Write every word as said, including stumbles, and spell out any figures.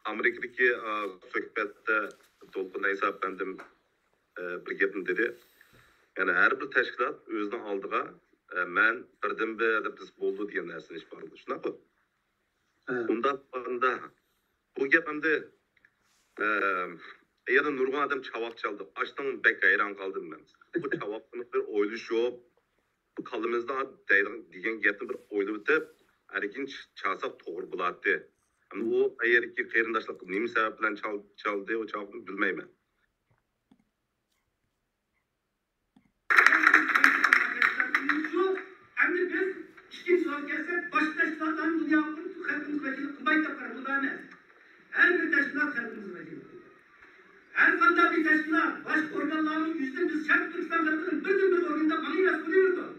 ئامېرىكىدىكى، ئا، سۆھبەتتە دولقۇن ئەيسا ئەپەندىم، ئە، بىر گەپنى دېدى. يەنى ھەر بىر تەشكىلات ئۆزىنىڭ ئالدىغا، ئە، مەن بىردىنبىر دەپ بولىدۇ دېگەن نەرسىنى ئىپادىلىدى. شۇنداققۇ؟ ھە. ئۇنداق بولغاندا بۇ گەپ ئەمدى، ئە، يەنە نۇرغۇن ئادەم چاۋاك چالدى. ئاشتىن بەك ھەيران قالدىم مەن. بۇ چاۋاكنى بىر ئويلىشىپ، كاللىمىزدا دەيدىغان، دېگەن گەپنى بىر ئويلىۋېتىپ، ئەركىن چ-، چالساق توغرا بولاتتى. ئەمدى ئۇ قەيەردىكى قېرىنداشلار نېمە سەۋەب بىلەن چال-، چالدى، ئۇ چاۋاكنى بىلمەيمەن. شۇ، ئەمدى بىز ئىككىنچى سوئالغا كەلسەك، باشقا تەشكىلاتلارنى دۇنياغا قۇرۇپ خەلقىمىزگە ۋەكىللىك قىلمايدۇ دەپ قارايمىز ئەمەس. ھەر بىر تەشكىلات خەلقىمىزگە ۋەكىللىك قىلىدۇ. ھەر قانداق بىر تەشكىلات باشقا ئورگانلارنىڭ يۈزىدىن بىز شەرقىي تۈركىستان خەلقىنىڭ بىردىنبىر ئورگىنى دەپ ماڭىۋەرسە بولۇۋېرىدۇ.